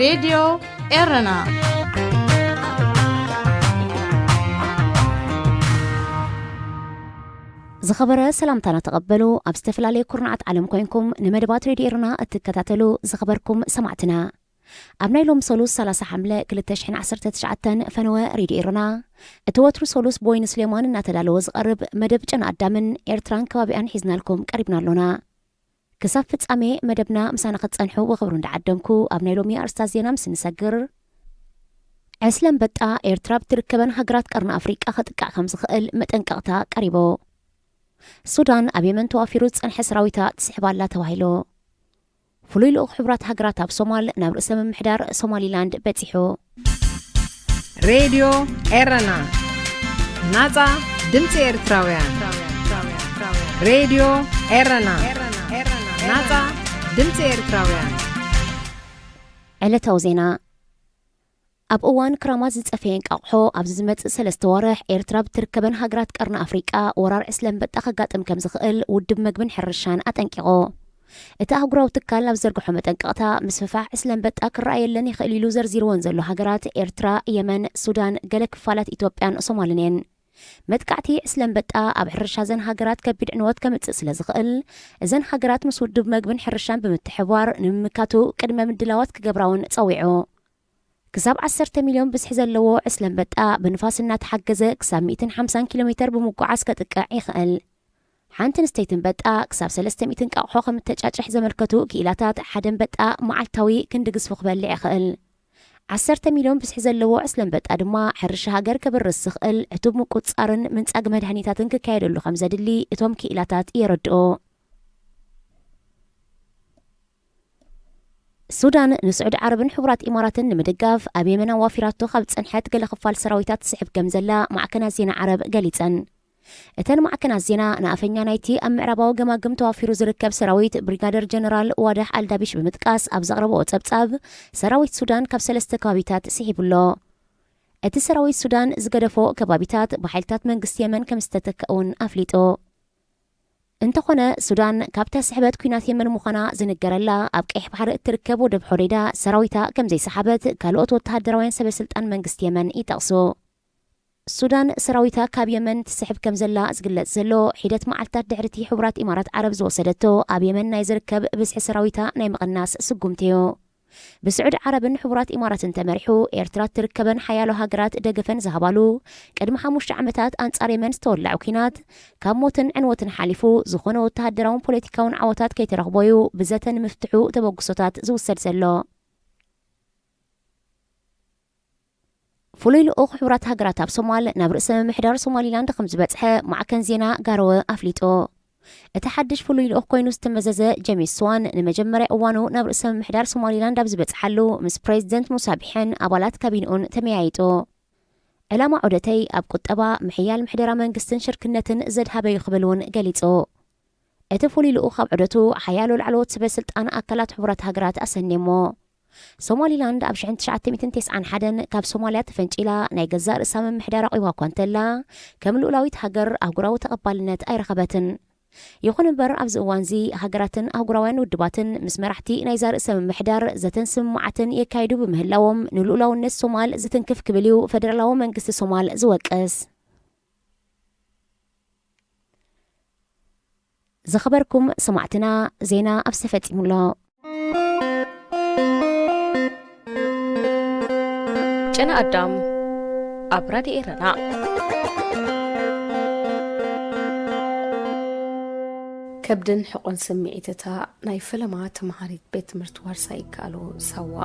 ሬድዮ ኤረና። ዝኸበረ ሰላምታና ተቐበሉ። ኣብ ዝተፈላለየ ኩርናዓት ዓለም ኮይንኩም ንመደባት ሬድዮ ኤረና እትከታተሉ ዝኸበርኩም ሰማዕትና፣ ኣብ ናይ ሎም ሰሉስ ሰላሳ ሓምለ ክልተ ሽሕን ዓሰርተ ትሽዓተን ፈነወ ሬድዮ ኤረና፣ እቲ ወትሩ ሰሉስ ብወይኒ ስሌማን እናተዳለወ ዝቐርብ መደብ ጨና ኣዳምን ኤርትራን ከባቢኣን ሒዝናልኩም ቀሪብና ኣሎና። ክሳብ ፍጻሜ መደብና ምሳና ክትጸንሑ ብኽብሪ እንዳዓደምኩ፣ ኣብ ናይ ሎሚ ኣርእስታት ዜና ምስ እንሰግር፣ ዕስለ ኣንበጣ ኤርትራ ብትርከበን ሃገራት ቀርኒ ኣፍሪቃ ከጥቅዕ ከም ዝኽእል መጠንቀቕታ ቀሪቡ። ሱዳን ኣብ የመን ተዋፊሩ ዝጸንሐ ሰራዊታ ትስሕብ ኣላ ተባሂሉ። ፍሉይ ልኡኽ ሕቡራት ሃገራት ኣብ ሶማል ናብ ርእሰ ምምሕዳር ሶማሊላንድ በጺሑ። ሬድዮ ኤረና፣ ናጻ ድምጺ ኤርትራውያን። ሬድዮ ኤረና፣ ናጻ ድምጺ ኤርትራውያን። ዕለታዊ ዜና። ኣብ እዋን ክራማት ዝጸፈየ እንቃቑሖ ኣብዚ ዝመጽእ ሰለስተ ዋርሕ ኤርትራ ብትርከበን ሃገራት ቀርኒ ኣፍሪቃ ወራር ዕስለ ኣንበጣ ከጋጥም ከም ዝኽእል ውድብ መግብን ሕርሻን ኣጠንቂቑ። እቲ ኣህጉራዊ ትካል ኣብ ዘርግሖ መጠንቀቕታ፣ ምስፍፋሕ ዕስለ ኣንበጣ ክረኣየለን ይኽእል ኢሉ ዘርዚርወን ዘሎ ሃገራት ኤርትራ፣ የመን፣ ሱዳን፣ ገለ ክፋላት ኢትዮጵያን ሶማልን እየን። መጥቃዕቲ ዕስለ ኣንበጣ ኣብ ሕርሻ እዘን ሃገራት ከቢድ ዕንወት ከምጽእ ስለ ዝኽእል፣ እዘን ሃገራት ምስ ውድብ መግብን ሕርሻን ብምትሕብባር ንምምካቱ ቅድመ ምድላዋት ክገብራ እውን ጸዊዑ። ክሳብ ዓሰርተ ሚልዮን ብዝሒ ዘለዎ ዕስለ ኣንበጣ ብንፋስ እናተሓገዘ ክሳብ ሚእትን ሓምሳን ኪሎ ሜተር ብምጉዓዝ ከጥቅዕ ይኽእል። ሓንቲ ኣንስተይቲ ኣንበጣ ክሳብ ሰለስተ ሚእቲ እንቃቑሖ ከም እተጫጭሕ ዘመልከቱ ክኢላታት፣ ሓደ ኣንበጣ መዓልታዊ ክንዲ ግዝፉ ክበልዕ ይኽእል። ዓሰርተ ሚልዮን ብዝሒ ዘለዎ ዕስለ ኣንበጣ ድማ ሕርሻ ሃገር ከብርስ ዝኽእል ዕቱብ ምቁጽጻርን ምንጻግ መድሃኒታትን ክካየደሉ ከም ዘድሊ እቶም ክኢላታት የረድኡ። ሱዳን ንስዑዲ ዓረብን ሕቡራት ኢማራትን ንምድጋፍ ኣብ የመን ኣዋፊራቶ ካብ ዝጸንሐት ገለ ክፋል ሰራዊታት ትስሕብ ከም ዘላ ማዕከናት ዜና ዓረብ ገሊጸን። እተን ማዕከናት ዜና ንኣፈኛ ናይቲ ኣብ ምዕራባዊ ገማግም ተዋፊሩ ዝርከብ ሰራዊት ብሪጋደር ጀነራል ዋዳሕ ኣልዳቢሽ ብምጥቃስ ኣብ ዘቕረብኦ ጸብጻብ፣ ሰራዊት ሱዳን ካብ ሰለስተ ከባቢታት ስሒቡ ኣሎ። እቲ ሰራዊት ሱዳን ዝገደፎ ከባቢታት ብሓይልታት መንግስቲ የመን ከም ዝተተክአ እውን ኣፍሊጡ። እንተኾነ፣ ሱዳን ካብታ ስሕበት ኲናት የመን ምዃና ዝንገረላ ኣብ ቀይሕ ባሕሪ እትርከብ ወደብ ሖዴዳ ሰራዊታ ከም ዘይሰሓበት ካልኦት ወተሃደራውያን ሰበ ስልጣን መንግስቲ የመን ይጠቕሱ። ሱዳን ሰራዊታ ካብ የመን ትስሕብ ከም ዘላ ዝግለጽ ዘሎ፣ ሒደት መዓልታት ድሕሪ እቲ ሕቡራት ኢማራት ዓረብ ዝወሰደቶ ኣብ የመን ናይ ዝርከብ ብዝሒ ሰራዊታ ናይ ምቕናስ ስጉምቲ እዩ። ብስዑዲ ዓረብን ሕቡራት ኢማራትን ተመሪሑ ኤርትራ እትርከበን ሓያሎ ሃገራት ደገፈን ዝሃባሉ፣ ቅድሚ ሓሙሽተ ዓመታት ኣንጻር የመን ዝተወልዐ ኲናት፣ ካብ ሞትን ዕንወትን ሓሊፉ ዝኾነ ወተሃደራውን ፖለቲካውን ዓወታት ከይተረኽቦ እዩ ብዘተ ንምፍትሑ ተበግሶታት ዝውሰድ ዘሎ። ፍሉይ ልኡኽ ሕቡራት ሃገራት ኣብ ሶማል ናብ ርእሰ ምምሕዳር ሶማሊላንድ ከም ዝበጽሐ ማዕከን ዜና ጋሮወ ኣፍሊጡ። እቲ ሓድሽ ፍሉይ ልኡኽ ኮይኑ ዝተመዘዘ ጀሚስ ስዋን ንመጀመርያ እዋኑ ናብ ርእሰ ምምሕዳር ሶማሊላንድ ኣብ ዝበጽሓሉ፣ ምስ ፕሬዚደንት ሙሳ ቢሕን ኣባላት ካቢንኡን ተመያይጡ። ዕላማ ዑደተይ ኣብ ቁጠባ፣ ምሕያል ምሕደራ መንግስትን ሽርክነትን ዘድሃበ እዩ ክብል እውን ገሊጹ። እቲ ፍሉይ ልኡኽ ኣብ ዑደቱ ሓያሎ ላዕለዎት ሰበ ስልጣን ኣካላት ሕቡራት ሃገራት ኣሰንየሞ። ሶማሊላንድ ኣብ ሽሕን ትሽዓተ ሚእትን ተስዓን ሓደን ካብ ሶማልያ ተፈንጪላ ናይ ገዛእ ርእሳ ምምሕዳር ኣቑባ እኳ እንተላ፣ ከም ልኡላዊት ሃገር ኣህጉራዊ ተቐባልነት ኣይረኸበትን። ይኹን እምበር፣ ኣብዚ እዋንዚ ሃገራትን ኣህጉራውያን ውድባትን ምስ መራሕቲ ናይዛ ርእሰ ምምሕዳር ዘተን ስምምዓትን የካይዱ ብምህላዎም፣ ንልኡላውነት ሶማል ዝትንክፍ ክብል እዩ ፈደራላዊ መንግስቲ ሶማል ዝወቅስ። ዝኸበርኩም ሰማዕትና፣ ዜና ኣብዚ ተፈጺሙ ኣሎ። ጨና ኣዳም ኣብ ራድዮ ኤረና። ከብድን ሕቖን ስምዒት እታ ናይ ፈለማ ተመሃሪት ቤት ትምህርቲ ዋርሳይ ይከኣሎ ሳዋ።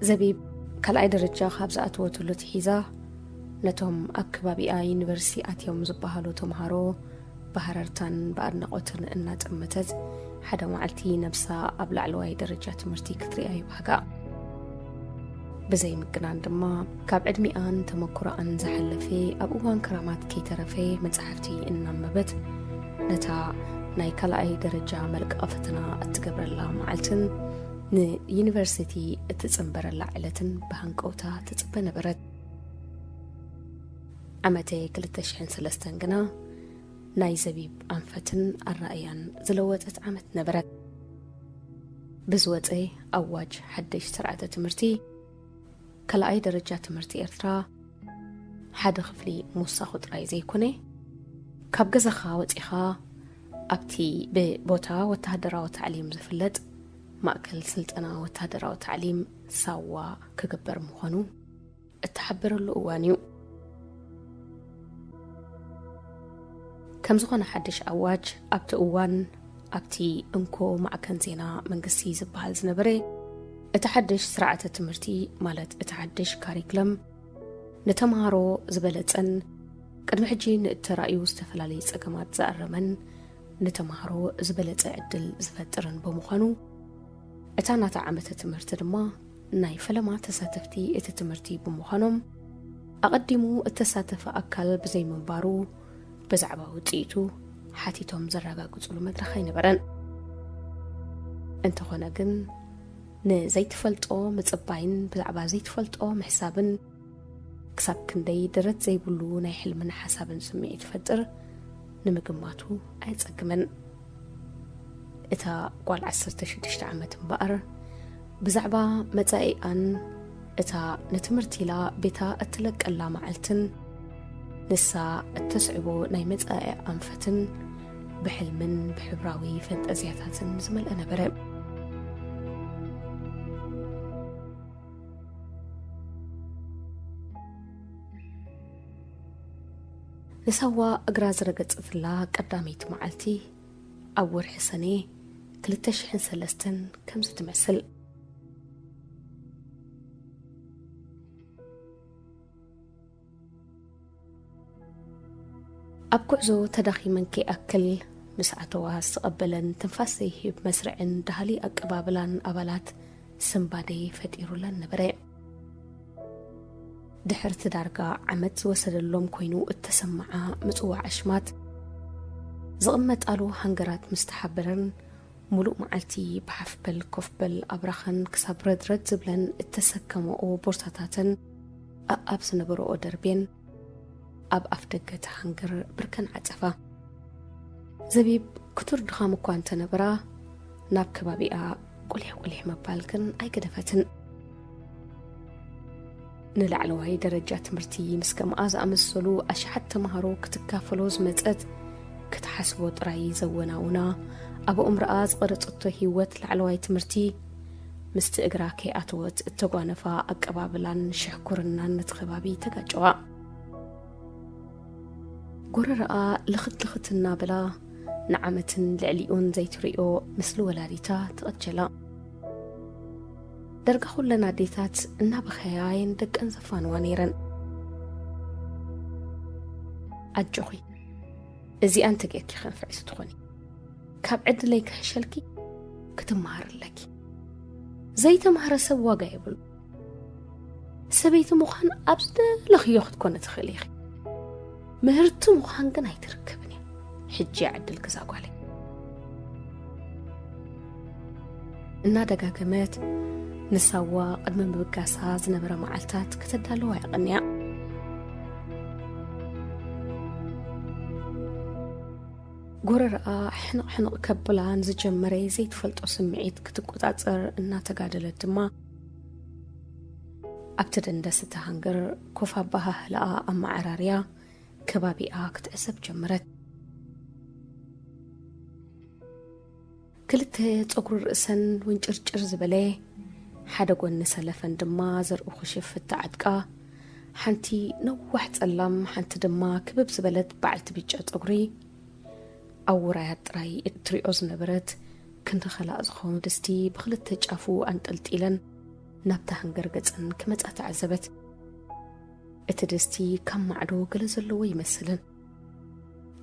ዘቢብ ካልኣይ ደረጃ ካብ ዝኣተወትሉ ኣትሒዛ፣ ነቶም ኣብ ከባቢኣ ዩኒቨርሲቲ ኣትዮም ዝበሃሉ ተምሃሮ ብሃረርታን ብኣድናቖትን እናጠመተት፣ ሓደ መዓልቲ ነብሳ ኣብ ላዕለዋይ ደረጃ ትምህርቲ ክትሪኣ ይባህጋ። ብዘይ ምግናን ድማ፣ ካብ ዕድሚኣን ተመኩሮኣን ዝሓለፈ፣ ኣብ እዋን ክራማት ከይተረፈ መጻሕፍቲ እናንበበት፣ ነታ ናይ ካልኣይ ደረጃ መልቀቒ ፈተና እትገብረላ መዓልትን ንዩኒቨርሲቲ እትጽንበረላ ዕለትን ብሃንቀውታ ትጽበ ነበረት። ዓመተ ክልተ ሽሕን ሰለስተን ግና ናይ ዘቢብ ኣንፈትን ኣረኣእያን ዝለወጠት ዓመት ነበረት። ብዝወጸ ኣዋጅ ሓድሽ ስርዓተ ትምህርቲ፣ ካልኣይ ደረጃ ትምህርቲ ኤርትራ ሓደ ክፍሊ ምውሳኹ ጥራይ ዘይኮነ፣ ካብ ገዛኻ ወጺኻ ኣብቲ ብቦታ ወተሃደራዊ ታዕሊም ዝፍለጥ ማእከል ስልጠና ወተሃደራዊ ታዕሊም ሳዋ ክግበር ምዃኑ እተሓበረሉ እዋን እዩ። ከም ዝኾነ ሓድሽ ኣዋጅ ኣብቲ እዋን ኣብቲ እንኮ ማዕከን ዜና መንግስቲ ዝበሃል ዝነበረ፣ እቲ ሓድሽ ስርዓተ ትምህርቲ ማለት እቲ ሓድሽ ካሪክለም ንተምሃሮ ዝበለጸን ቅድሚ ሕጂ ንእተራእዩ ዝተፈላለዩ ጸገማት ዝኣረመን ንተምሃሮ ዝበለጸ ዕድል ዝፈጥርን ብምዃኑ፣ እታ ናታ ዓመተ ትምህርቲ ድማ ናይ ፈለማ ተሳተፍቲ እቲ ትምህርቲ ብምዃኖም፣ ኣቐዲሙ እተሳተፈ ኣካል ብዘይምንባሩ ብዛዕባ ውጽኢቱ ሓቲቶም ዘረጋግጹሉ መድረኽ ኣይነበረን። እንተኾነ ግን ንዘይትፈልጦ ምጽባይን ብዛዕባ ዘይትፈልጦ ምሕሳብን ክሳብ ክንደይ ደረት ዘይብሉ ናይ ሕልምን ሓሳብን ስምዒት ይፈጥር ንምግማቱ ኣየጸግምን። እታ ጓል ዓሰርተ ሽዱሽተ ዓመት እምበኣር ብዛዕባ መጻኢኣን እታ ንትምህርቲ ኢላ ቤታ እትለቀላ መዓልትን ንሳ እተስዕቦ ናይ መጻኢ ኣንፈትን ብሕልምን ብሕብራዊ ፈንጠዝያታትን ዝመልአ ነበረ። ንሳዋ እግራ ዝረገጸትላ ቀዳመይቲ መዓልቲ ኣብ ወርሒ ሰነ ክልተ ሽሕን ሰለስተን ከምዚ ትመስል። ኣብ ጉዕዞ ተዳኺመን ከይኣክል ምስ ኣተዋ ዝተቐበለን ትንፋስ ዘይህብ መስርዕን ዳህሊ ኣቀባብላን ኣባላት ስንባደ ፈጢሩለን ነበረ። ድሕርቲ ዳርጋ ዓመት ዝወሰደሎም ኮይኑ እተሰምዓ ምጽዋዕ ኣሽማት፣ ዝቕመጣሉ ሃንገራት ምስ ተሓበረን፣ ሙሉእ መዓልቲ ብሓፍ በል ኮፍ በል ኣብራኸን ክሳብ ረድረድ ዝብለን እተሰከመኦ ቦርሳታተን ኣኣብ ዝነበረኦ ደርቤን ኣብ ኣፍ ደገ እቲ ሃንገር ብርከን ዓጸፋ። ዘቢብ ክቱር ድኻም እኳ እንተነበራ፣ ናብ ከባቢኣ ቁሊሕ ቁሊሕ ምባል ግን ኣይገደፈትን። ንላዕለዋይ ደረጃ ትምህርቲ ምስ ከምኣ ዝኣመሰሉ ኣሽሓት ተምሃሮ ክትካፈሎ ዝመጸት፣ ክትሓስቦ ጥራይ ዘወናውና፣ ኣብ ኣእምሮኣ ዝቐረጸቶ ህይወት ላዕለዋይ ትምህርቲ፣ ምስቲ እግራ ከይኣተወት እተጓነፋ ኣቀባብላን ሽሕኩርናን ነቲ ከባቢ ተጋጨዋ። ጎረረኣ ልኽት ልኽት እናበላ ንዓመትን ልዕሊኡን ዘይትርእዮ ምስሊ ወላዲታ ተቐጀላ። ደርጋ ኩለን ኣዴታት እናበኸያ እየን ደቀን ዘፋንዋ ነይረን። ኣጆኺ፣ እዚኣ እንተጌርኪ ከንፍዕሲ ትኾኒ። ካብ ዕድለይ ክሕሸልኪ ክትመሃሪ ኣለኪ። ዘይተማህረ ሰብ ዋጋ የብሉ። ሰበይቲ ምዃን ኣብ ዝደለኽዮ ክትኮኒ ትኽእሊ ኢኺ። ምህርቲ ምዃን ግን ኣይትርከብን እያ። ሕጂ እያ ዕድልኪ እዛ ጓለይ። እናደጋገመት ንሳዋ ቅድሚ ምብጋሳ ዝነበረ መዓልታት ከተዳልዋ የቐንያ። ጎረረኣ ሕንቕ ሕንቕ ከብላ ንዝጀመረ ዘይትፈልጦ ስምዒት ክትቆጻጸር እናተጋደለት ድማ፣ ኣብቲ ደንደስ እቲ ሃንገር ኮፍ ኣበሃህላኣ ኣመዓራርያ ከባቢኣ ክትዕዘብ ጀመረት። ክልተ ጸጉሪ ርእሰን ውንጭርጭር ዝበለ፣ ሓደ ጎኒ ሰለፈን ድማ ዘርኡ ክሽፍ እተዓጥቃ፣ ሓንቲ ነዋሕ ጸላም፣ ሓንቲ ድማ ክብብ ዝበለት በዓልቲ ብጫ ጸጉሪ፣ ኣብ ውራያት ጥራይ እትሪኦ ዝነበረት ክንዲ ከላእ ዝኸውን ድስቲ ብኽልተ ጫፉ ኣንጠልጢለን ናብታ ሃንገር ገጸን ክመጻ ተዓዘበት። እቲ ድስቲ ካብ ማዕዶ ገለ ዘለዎ ይመስልን።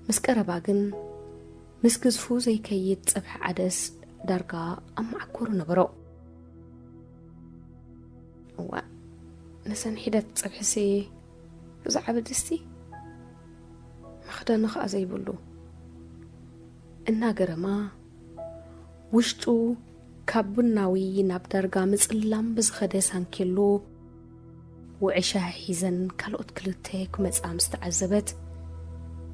ምስ ቀረባ ግን፣ ምስ ግዝፉ ዘይከይድ ጸብሒ ዓደስ ዳርጋ ኣብ መዓኮሩ ነበሮ። እዋእ፣ ንሰን ሒደት ጸብሕሲ ዝዓቢ ድስቲ፣ መኽደኒ ኸኣ ዘይብሉ። እናገረማ፣ ውሽጡ ካብ ቡናዊ ናብ ዳርጋ ምጽላም ብዝኸደ ሳንኬሎ፣ ውዒ ሻሂ ሒዘን ካልኦት ክልተ ክመጻ ምስ ተዓዘበት፣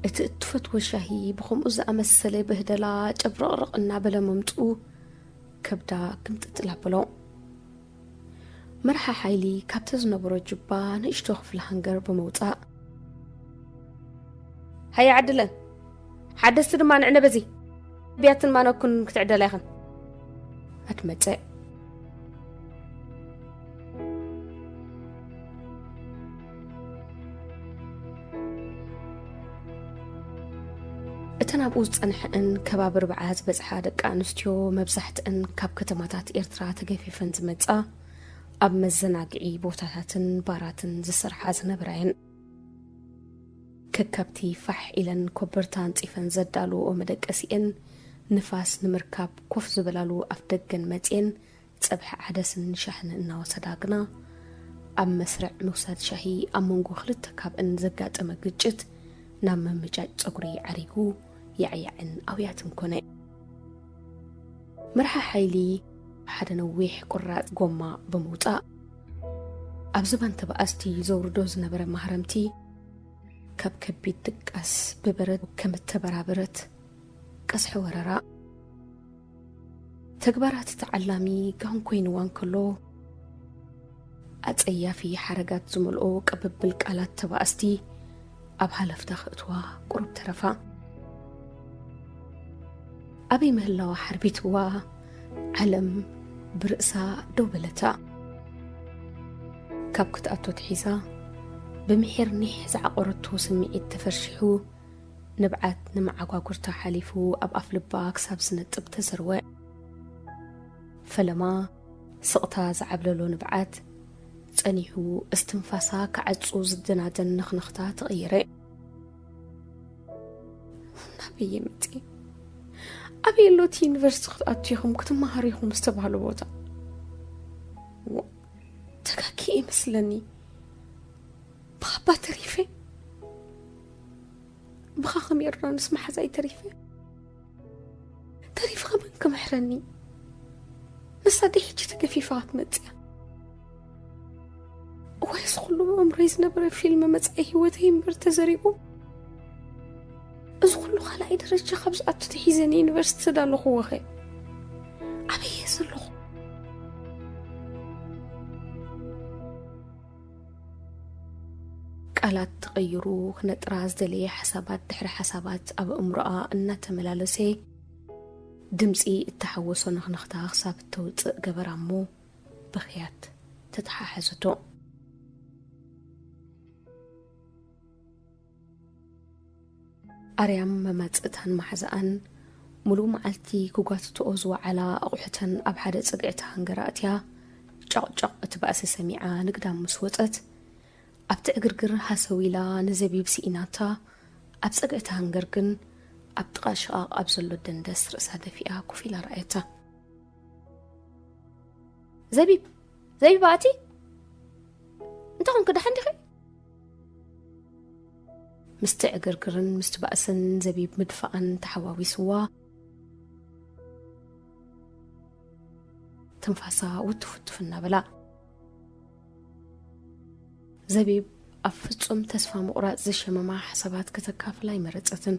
እቲ እትፈትዎ ሻሂ ብኸምኡ ዝኣመሰለ በህደላ ጨብረቕረቕ እናበለ ምምጽኡ ከብዳ ግምጥጥል ኣበሎ። መርሓ ሓይሊ ካብቲ ዝነበሮ ጁባ ንእሽቶ ክፍሊ ሃንገር ብምውጻእ፣ ሃየ ዓድለን፣ ሓደስቲ ድማ ንዕነ በዚ፣ ብያትን ማነኩን ክትዕደላ ኢኽን። ኣድመጸ። እተን ኣብኡ ዝጸንሐአን ከባቢ ርብዓ ዝበጽሓ ደቂ ኣንስትዮ፣ መብዛሕትአን ካብ ከተማታት ኤርትራ ተገፊፈን ዝመጻ፣ ኣብ መዘናግዒ ቦታታትን ባራትን ዝሰርሓ ዝነበራ እየን። ከከብቲ ፋሕ ኢለን ኮበርታ ኣንጺፈን ዘዳልውኦ መደቀሲኤን፣ ንፋስ ንምርካብ ኮፍ ዝበላሉ ኣፍ ደገን መጺኤን፣ ጸብሒ ዓደስን ሻህን እናወሰዳ ግና፣ ኣብ መስርዕ ምውሳድ ሻሂ ኣብ መንጎ ክልተ ካብእን ዘጋጠመ ግጭት ናብ ምምጫጭ ጸጉሪ ዓሪጉ ያዕያዕን ኣውያትን ኮነ። መርሓ ሓይሊ ሓደ ነዊሕ ቁራጽ ጎማ ብምውጻእ፣ ኣብ ዝባን ተባኣስቲ ዘውርዶ ዝነበረ ማህረምቲ፣ ካብ ከቢድ ድቃስ ብበረድ ከም እተበራበረት ቀስሐ ወረራ። ተግባራት እቲ ዓላሚ ጋን ኮይንዋ እንከሎ፣ ኣጸያፊ ሓረጋት ዝመልኦ ቅብብል ቃላት ተባእስቲ ኣብ ሃለፍታ ክእትዋ ቁሩብ ተረፋ። ኣበይ ምህላዋ ሓርቢትዋ፣ ዓለም ብርእሳ ደው በለታ። ካብ ክትኣቶ ትሒዛ፣ ብምሒር ኒሕ ዝዓቆረቶ ስምዒት ተፈርሺሑ፣ ንብዓት ንመዓጓጉርታ ሓሊፉ ኣብ ኣፍ ልባ ክሳብ ዝነጥብ ተዘርወ። ፈለማ ስቕታ ዝዓብለሎ ንብዓት ጸኒሑ፣ እስትንፋሳ ክዓጹ ዝደናደን ንኽንኽታ ተቐየረ። ናበይ እየ መጺኤ? ኣበይ ኣሎ እቲ ዩኒቨርሲቲ ክትኣቱ ኢኹም ክትመሃሩ ኢኹም ዝተባህሎ ቦታ? ዋ፣ ተጋግየ ይመስለኒ። ብኻባ ተሪፈ። ብኻ ከም ዮርዳኖስ መሓዛይ ተሪፈ። ተሪፍኻ መን ክምሕረኒ? ንሳ ድይ ሕጂ ተገፊፋ ክትመጽእ እያ? እዋይ፣ እዚ ኩሉ ብኣእምሮይ ዝነበረ ፊልም መጻኢ ህይወተይ እምበር ተዘሪኡ። እዚ ኩሉ ካልኣይ ደረጃ ካብ ዝኣቱ ተሒዘ ንዩኒቨርሲቲ ተዳለኹዎ ኸ? ኣበይ እየ ዘለኹ? ቃላት ተቐይሩ ክነጥራ ዝደለየ ሓሳባት ድሕሪ ሓሳባት ኣብ ኣእምሮኣ እናተመላለሰ፣ ድምጺ እተሓወሶ ንኽንኽታ ክሳብ እተውጽእ ገበራ እሞ፣ ብኽያት ተተሓሓዘቶ። ኣርያም መማጽእታን መሓዛኣን፣ ምሉእ መዓልቲ ክጓትትኦ ዝወዓላ ኣቑሑተን ኣብ ሓደ ጽግዕቲ ሃንገር ኣእትያ፣ ጨቕጨቕ እቲ ባእሲ ሰሚዓ ንግዳም ምስ ወጸት፣ ኣብቲ ዕግርግር ሃሰው ኢላ ንዘቢብ ስኢናታ፣ ኣብ ጸግዕቲ ሃንገር ግን ኣብ ጥቓ ሽቓቕ ኣብ ዘሎ ደንደስ ርእሳ ደፊኣ ኮፍ ኢላ ረኣየታ። ዘቢብ! ዘቢብ ኣቲ! እንታይ ኾንኪ፣ ደሓን ዲኺ? ምስቲ ዕግርግርን ምስቲ ባእስን ዘቢብ ምድፋኣን ተሓዋዊስዋ፣ ትንፋሳ ውትፍ ውትፍ እናበላ። ዘቢብ ኣብ ፍጹም ተስፋ ምቑራጽ ዝሸመማ ሓሳባት ከተካፍላ ኣይመረጸትን።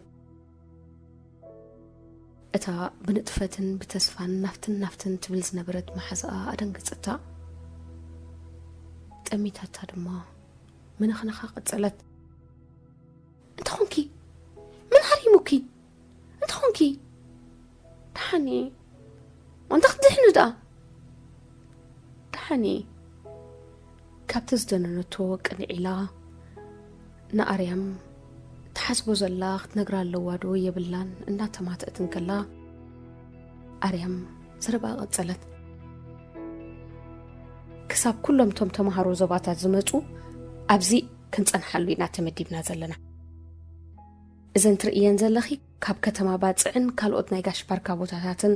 እታ ብንጥፈትን ብተስፋን ናፍትን ናፍትን ትብል ዝነበረት መሓዛኣ ኣደንገጸታ። ጠሚታታ ድማ ምንኽንኻ ቀጸለት። እንተ ኾንኪ? መን ሃሪሙኪ? እንተ ኾንኪ? ደሓን እየ። ኣንታ ክትድሕኒ ደኣ? ደሓን እየ። ካብቲ ዝደነነቶ ቅንዕ ኢላ ንኣርያም ትሓስቦ ዘላ ክትነግራ ኣለዋ ዶ የብላን እናተማትአት እንከላ፣ ኣርያም ዘረባ ቀጸለት። ክሳብ ኩሎም እቶም ተምሃሮ ዞባታት ዝመጹ ኣብዚ ክንጸንሓሉ ኢና ተመዲብና ዘለና። እዘን ትርእየን ዘለኺ ካብ ከተማ ባጽዕን ካልኦት ናይ ጋሽ ባርካ ቦታታትን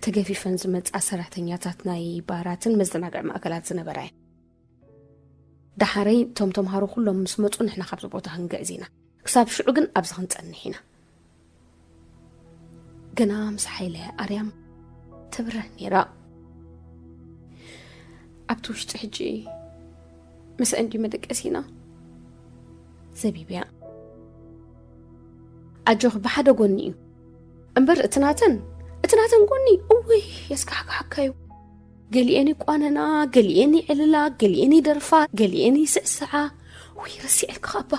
ተገፊፈን ዝመጻ ሰራሕተኛታት ናይ ባራትን መዘናግዒ ማእከላት ዝነበራ እየን። ደሓረይ እቶም ተምሃሮ ኩሎም ምስ መጹ ንሕና ካብዚ ቦታ ክንግዕዝ ኢና። ክሳብ ሽዑ ግን ኣብዚ ክንጸንሕ ኢና። ገና ምስ ሓይለ ኣርያም ተብርህ ነይራ። ኣብቲ ውሽጢ ሕጂ ምስ እንዲ መደቀሲና ዘቢብያ። ኣጆኺ፣ ብሓደ ጎኒ እዩ እምበር፣ እቲ ናተን፣ እቲ ናተን ጎኒ፣ እውይ፣ የስካሕክሓካ እዩ። ገሊኤን ይቋነና፣ ገሊኤን ይዕልላ፣ ገሊኤን ይደርፋ፣ ገሊኤን ይስዕስዓ። ውይ፣ ረሲዐልካ እባ፣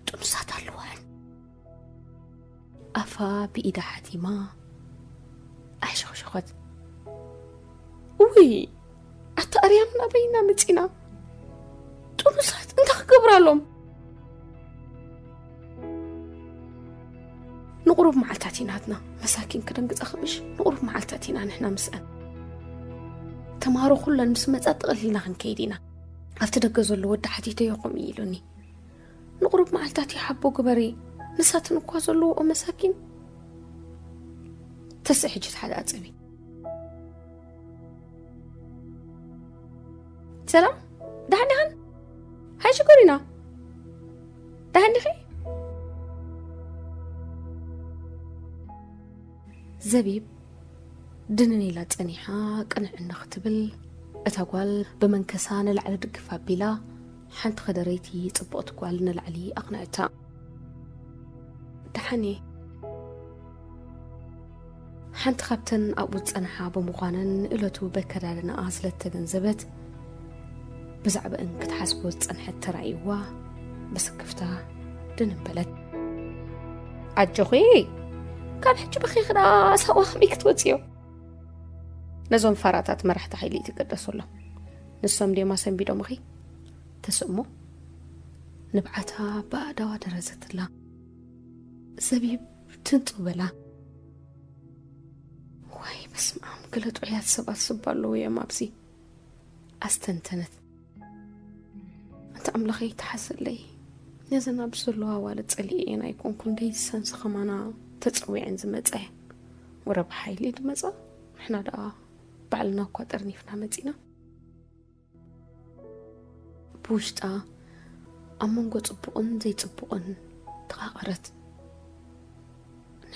ጥኑሳት ኣለዋን። ኣፋ ብኢዳ ሓቲማ ኣሕሸኽሸኸት። ውይ፣ ኣታ ኣርያም፣ ናበይና መጺና? ጥኑሳት እንታይ ክገብራሎም? ንቑሩብ መዓልታት ኢና ናትና መሳኪን ክደንግጻ፣ ከምሽ ንቑሩብ መዓልታት ኢና ንሕና ምስአን። ተማሃሮ ኩለን ምስ መጻ ጥቕሊልና ክንከይድ ኢና። ኣብቲ ደገ ዘሎ ወዲ ሓቲተዮ ከምኡ ኢሉኒ። ንቑሩብ መዓልታት ይሓቦ ግበሪ፣ ንሳትን እኳ ዘለዎኦ መሳኪን። ተስእ ሕጂ ሓደ ኣጸቢ። ሰላም፣ ደሓን ዲኻን? ሃይ ሽኮሪና፣ ደሓን ዲኺ? ዘቢብ ድንን ኢላ ጸኒሓ ቅንዕና ክትብል፣ እታ ጓል ብመንከሳ ንላዕሊ ድግፍ ኣቢላ፣ ሓንቲ ከደረይቲ ጽብቕቲ ጓል ንላዕሊ ኣቕንዕታ። ደሓን እየ። ሓንቲ ካብተን ኣብኡ ዝጸንሓ ብምዃነን ንእለቱ በከዳድናኣ ስለ እተገንዘበት፣ ብዛዕባእን ክትሓስቦ ዝጸንሐት ተራእይዋ፣ ብስክፍታ ድንን በለት። ኣጆኺ፣ ካብ ሕጂ በኺኺ ደኣ ሳዋ ከመይ ክትወጽዮ? ነዞም ፋራታት መራሕቲ ሓይሊ ትገደሰሎም። ንሶም ድዮም ኣሰንቢዶምኺ? ተስእሞ ንብዓታ ብኣእዳዋ ደረዘትላ። ዘቢብ ትንጡ በላ። ዋይ በስመ ኣብ፣ ገለ ጥዑያት ሰባት ስባ ኣለዉ እዮም ኣብዚ፣ ኣስተንተነት። ኣንታ ኣምላኸይ ተሓዘለይ፣ ነዘን ኣብዚ ዘለዋ ኣዋልድ ጸሊኤ እየን ኣይኮንኩን፣ ደይ ዝሰንስ ከማና ተጸዊዐን ዝመጻ እየን። ወረ ብሓይሊ ድመጻ፣ ንሕና ደኣ ባዕልና እኳ ጠርኒፍና መጺና። ብውሽጣ ኣብ መንጎ ጽቡቕን ዘይጽቡቕን ተቓቐረት።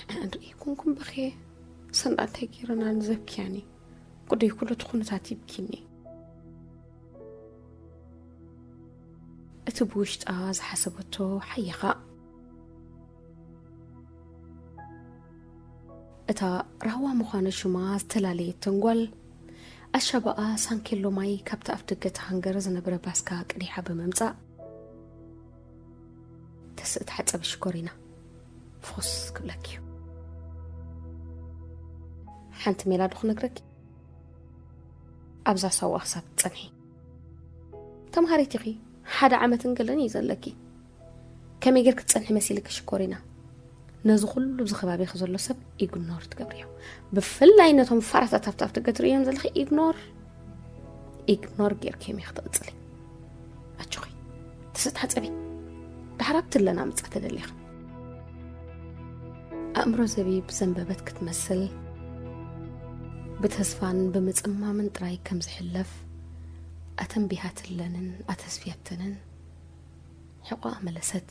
ንዐን ርእይኩንኩም በኽየ፣ ሰንዳ እንታይ ገይረና ንዘብክያኒ? ጉደይ ኩሉ እቲ ኩነታት ይብኪኒ። እቲ ብውሽጣ ዝሓሰበቶ ሓየኻ። እታ ራህዋ ምዃነ ሽማ ዝተፈላለየት ተንጓል፣ ኣሻባኣ ሳንኬሎ ማይ ካብቲ ኣፍ ደገ እቲ ሃንገር ዝነበረ ባስካ ቀዲሓ ብምምጻእ፣ ተስእ ተሓጸቢ ሽኮሪና፣ ፍኹስ ክብለኪ እዩ። ሓንቲ ሜላ ዶ ክነግረኪ? ኣብዛ ሳዋ ክሳብ ትጸንሒ። ተምሃሪት ኢኺ፣ ሓደ ዓመትን ገለን እዩ ዘለኪ። ከመይ ጌርኪ ትጸንሒ መሲልኪ ሽኮሪና? ነዚ ኩሉ ኣብዚ ከባቢኺ ዘሎ ሰብ ኢግኖር ትገብርዮ። ብፍላይ ነቶም ፋራታት ኣብቲ ኣብቲ ገትርእዮም ዘለኺ ኢግኖር፣ ኢግኖር ጌርኪ እዮም ኢኺ ትቕጽሊ። ኣጆኺ፣ ተስእ ተሓጸቢ። ድሓር ኣብቲ ኣለና ምጻ ተደሊኺ። ኣእምሮ ዘቢብ ዘንበበት ክትመስል፣ ብተስፋን ብምጽማምን ጥራይ ከም ዝሕለፍ ኣተንቢሃትለንን ኣተስፍያተንን፣ ሕቖኣ መለሰት።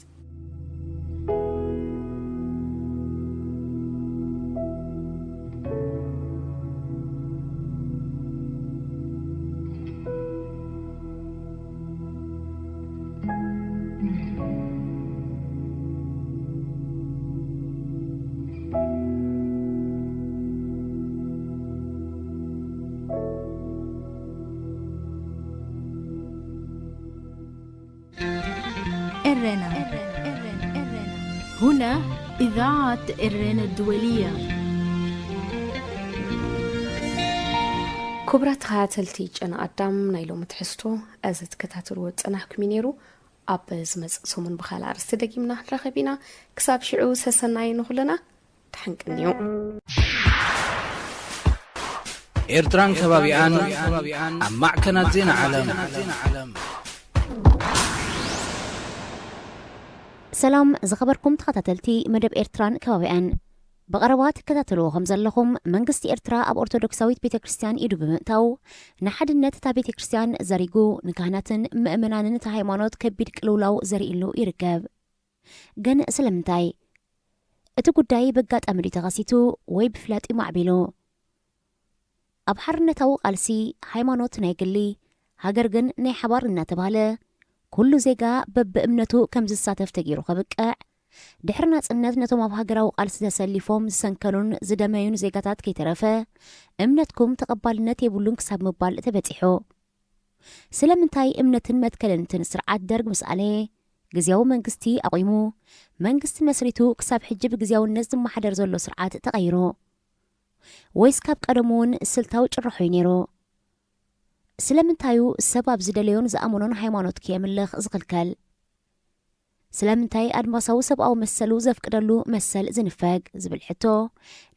إرنا. هنا إذاعة إرنا الدولية. ክቡራት ተኸታተልቲ ጨና ኣዳም፣ ናይ ሎሚ ትሕዝቶ እዚ ትከታተልዎ ዝጸናሕኩም እዩ ነይሩ። ኣብ ዝመጽእ ሰሙን ብኻልእ ኣርእስቲ ደጊምና ክንራኸብ ኢና። ክሳብ ሽዑ ሰሰናይ ንኹልና። ተሓንቅንዮ። ኤርትራን ከባቢኣን ኣብ ማዕከናት ዜና ዓለም። ሰላም ዝኸበርኩም ተኸታተልቲ መደብ ኤርትራን ከባቢኣን። ብቐረባ ትከታተልዎ ከም ዘለኹም፣ መንግስቲ ኤርትራ ኣብ ኦርቶዶክሳዊት ቤተ ክርስቲያን ኢዱ ብምእታው፣ ንሓድነት እታ ቤተ ክርስቲያን ዘሪጉ፣ ንካህናትን ምእመናንን እታ ሃይማኖት ከቢድ ቅልውላው ዘርእሉ ይርከብ። ግን ስለምንታይ? እቲ ጉዳይ በጋጣሚ ድዩ ተኸሲቱ ወይ ብፍላጥ እዩ ማዕቢሉ? ኣብ ሓርነታዊ ቃልሲ፣ ሃይማኖት ናይ ግሊ፣ ሃገር ግን ናይ ሓባር እናተባህለ፣ ኩሉ ዜጋ በብእምነቱ ከም ዝሳተፍ ተገይሩ ከብቅዕ፣ ድሕሪ ናጽነት ነቶም ኣብ ሃገራዊ ቃልሲ ተሰሊፎም ዝሰንከሉን ዝደመዩን ዜጋታት ከይተረፈ፣ እምነትኩም ተቐባልነት የብሉን ክሳብ ምባል ተበጺሑ። ስለምንታይ እምነትን መትከልንትን ስርዓት ደርግ ምስ ኣለየ፣ ግዝያዊ መንግስቲ ኣቑሙ፣ መንግስቲ መስሪቱ ክሳብ ሕጂ ብግዝያውነት ዝመሓደር ዘሎ ስርዓት ተቐይሩ? ወይስ ካብ ቀደሙ እውን ስልታዊ ጭርሖ እዩ ነይሩ? ስለምንታዩ ሰብ ኣብ ዝደለዮን ዝኣመኖን ሃይማኖት ከየምልኽ ዝኽልከል? ስለምንታይ ኣድማሳዊ ሰብኣዊ መሰሉ ዘፍቅደሉ መሰል ዝንፈግ? ዝብል ሕቶ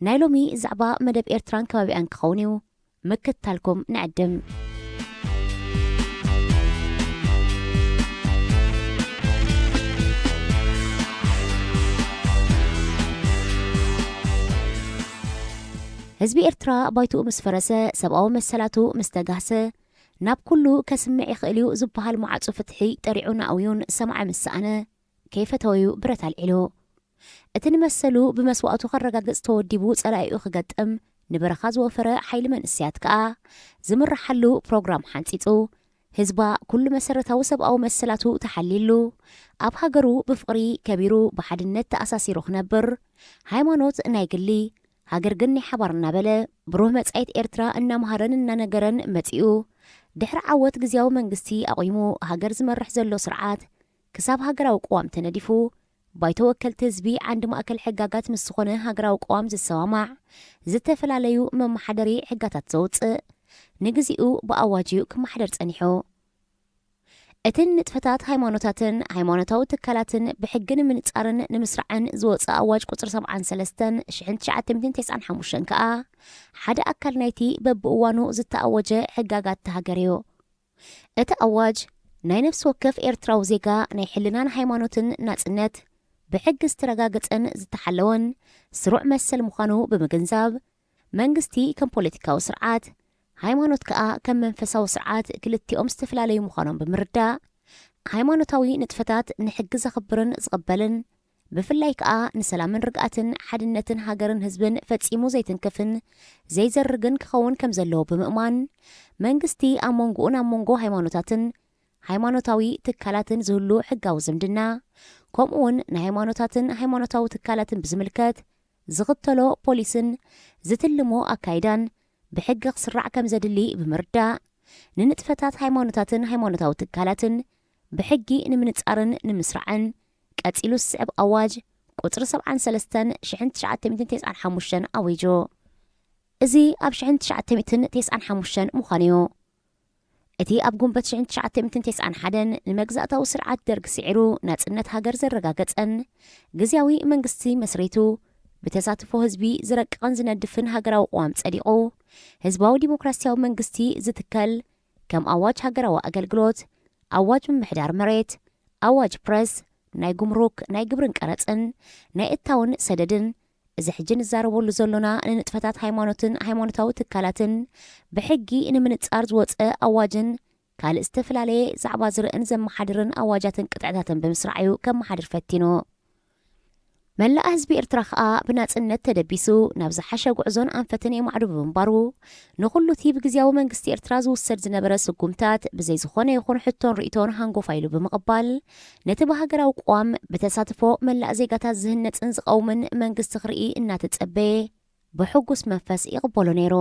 ናይ ሎሚ ዛዕባ መደብ ኤርትራን ከባቢኣን ክኸውን እዩ። ምክትታልኩም ንዕድም። ህዝቢ ኤርትራ ባይትኡ ምስ ፈረሰ፣ ሰብኣዊ መሰላቱ ምስ ተጋህሰ፣ ናብ ኩሉ ከስምዕ ይኽእል እዩ ዝበሃል ማዕጾ ፍትሒ ጠሪዑ ንኣውዩን ሰማዒ ምስ ሰኣነ፣ ከይፈተወዩ ብረት ኣልዒሉ። እቲ ንመሰሉ ብመስዋእቱ ከረጋግጽ ተወዲቡ ጸላኢኡ ክገጥም ንበረኻ ዝወፈረ ሓይሊ መንእሰያት ከኣ ዝምርሓሉ ፕሮግራም ሓንጺጹ፣ ህዝባ ኩሉ መሰረታዊ ሰብኣዊ መሰላቱ ተሓልይሉ፣ ኣብ ሃገሩ ብፍቕሪ ከቢሩ ብሓድነት ተኣሳሲሩ ክነብር፣ ሃይማኖት ናይ ግሊ፣ ሃገር ግን ናይ ሓባር እናበለ፣ ብሩህ መጻኢት ኤርትራ እናምሃረን እናነገረን መጺኡ፣ ድሕሪ ዓወት ግዝያዊ መንግስቲ ኣቑሙ ሃገር ዝመርሕ ዘሎ ስርዓት፣ ክሳብ ሃገራዊ ቅዋም ተነዲፉ፣ ባይቶ ወከልቲ ህዝቢ ዓንዲ ማእከል ሕጋጋት ምስ ዝኾነ ሃገራዊ ቅዋም ዝሰማማዕ፣ ዝተፈላለዩ መመሓደሪ ሕጋታት ዘውጽእ፣ ንግዚኡ ብኣዋጅ እዩ ክመሓደር ጸኒሑ። እቲ ንጥፈታት ሃይማኖታትን ሃይማኖታዊ ትካላትን ብሕጊ ንምንጻርን ንምስራዕን ዝወጸ ኣዋጅ ቁጽሪ ሰብዓን ሰለስተን ሽሕን ትሽዓተ ሚእትን ተስዓን ሓሙሽተን ከኣ ሓደ ኣካል ናይቲ በብእዋኑ ዝተኣወጀ ሕጋጋት እታ ሃገር እዩ። እቲ ኣዋጅ ናይ ነፍሲ ወከፍ ኤርትራዊ ዜጋ ናይ ሕልናን ሃይማኖትን ናጽነት ብሕጊ ዝተረጋገጸን ዝተሓለወን ስሩዕ መሰል ምዃኑ ብምግንዛብ፣ መንግስቲ ከም ፖለቲካዊ ስርዓት፣ ሃይማኖት ከኣ ከም መንፈሳዊ ስርዓት ክልቲኦም ዝተፈላለዩ ምዃኖም ብምርዳእ፣ ሃይማኖታዊ ንጥፈታት ንሕጊ ዘኽብርን ዝቕበልን፣ ብፍላይ ከኣ ንሰላምን ርግኣትን ሓድነትን ሃገርን ህዝብን ፈጺሙ ዘይትንክፍን ዘይዘርግን ክኸውን ከም ዘለዎ ብምእማን፣ መንግስቲ ኣብ መንጎኡን ኣብ መንጎ ሃይማኖታትን ሃይማኖታዊ ትካላትን ዝህሉ ሕጋዊ ዝምድና፣ ከምኡውን ንሃይማኖታትን ሃይማኖታዊ ትካላትን ብዝምልከት ዝኽተሎ ፖሊስን ዝትልሞ ኣካይዳን ብሕጊ ክስራዕ ከም ዘድሊ ብምርዳእ፣ ንንጥፈታት ሃይማኖታትን ሃይማኖታዊ ትካላትን ብሕጊ ንምንጻርን ንምስራዕን ቀጺሉ ዝስዕብ ኣዋጅ ቁጽሪ ሰብዓን ሰለስተን ሽሕን ትሽዓተ ሚእትን ተስዓን ሓሙሽተን ኣዊጁ። እዚ ኣብ ሽሕን ትሽዓተ ሚእትን ተስዓን ሓሙሽተን ምዃኑ እዩ። እቲ ኣብ ጉንበት ሽሕን ትሽዓተ ሚእትን ተስዓን ሓደን ንመግዛእታዊ ስርዓት ደርግ ስዒሩ ናጽነት ሃገር ዘረጋገጸን ግዝያዊ መንግስቲ መስሪቱ ብተሳትፎ ህዝቢ ዝረቅቕን ዝነድፍን ሃገራዊ ቅዋም ጸዲቑ፣ ህዝባዊ ዲሞክራስያዊ መንግስቲ ዝትከል ከም ኣዋጅ ሃገራዊ ኣገልግሎት፣ ኣዋጅ ምምሕዳር መሬት፣ ኣዋጅ ፕረስ፣ ናይ ጉምሩክ፣ ናይ ግብርን ቀረጽን፣ ናይ እታውን ሰደድን፣ እዚ ሕጂ ንዛረበሉ ዘሎና ንንጥፈታት ሃይማኖትን ሃይማኖታዊ ትካላትን ብሕጊ ንምንጻር ዝወጸ ኣዋጅን ካልእ ዝተፈላለየ ዛዕባ ዝርእን ዘመሓድርን ኣዋጃትን ቅጥዕታትን ብምስራዕ እዩ ከመሓድር ፈቲኑ። መላእ ህዝቢ ኤርትራ ከኣ ብናጽነት ተደቢሱ ናብ ዝሓሸ ጉዕዞን ኣንፈትን የማዕዱ ብምንባሩ፣ ንኹሉ እቲ ብግዝያዊ መንግስቲ ኤርትራ ዝውሰድ ዝነበረ ስጉምታት ብዘይ ዝኾነ ይኹን ሕቶን ርእይቶን ሃንጎፋ ኢሉ ብምቕባል፣ ነቲ ብሃገራዊ ቅዋም ብተሳትፎ መላእ ዜጋታት ዝህነጽን ዝቐውምን መንግስቲ ክርኢ እናተጸበየ፣ ብሕጉስ መንፈስ ይቕበሎ ነይሩ።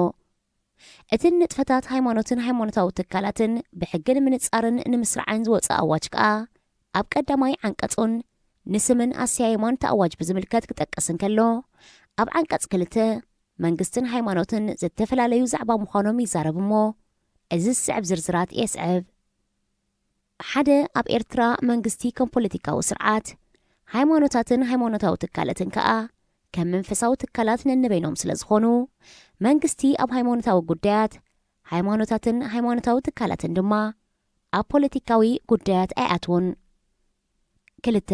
እቲ ንጥፈታት ሃይማኖትን ሃይማኖታዊ ትካላትን ብሕጊ ንምንጻርን ንምስራዕን ዝወጸ ኣዋጅ ከኣ፣ ኣብ ቀዳማይ ዓንቀጹን ንስምን ኣሰያይማን እቲ ኣዋጅ ብዝምልከት ክጠቅስ እንከሎ፣ ኣብ ዓንቀጽ ክልተ መንግስትን ሃይማኖትን ዝተፈላለዩ ዛዕባ ምዃኖም ይዛረብ እሞ፣ እዚ ዝስዕብ ዝርዝራት የስዕብ። ሓደ፣ ኣብ ኤርትራ መንግስቲ ከም ፖለቲካዊ ስርዓት፣ ሃይማኖታትን ሃይማኖታዊ ትካላትን ከኣ ከም መንፈሳዊ ትካላት ነንበይኖም ስለ ዝኾኑ፣ መንግስቲ ኣብ ሃይማኖታዊ ጉዳያት፣ ሃይማኖታትን ሃይማኖታዊ ትካላትን ድማ ኣብ ፖለቲካዊ ጉዳያት ኣይኣትዉን። ክልተ፣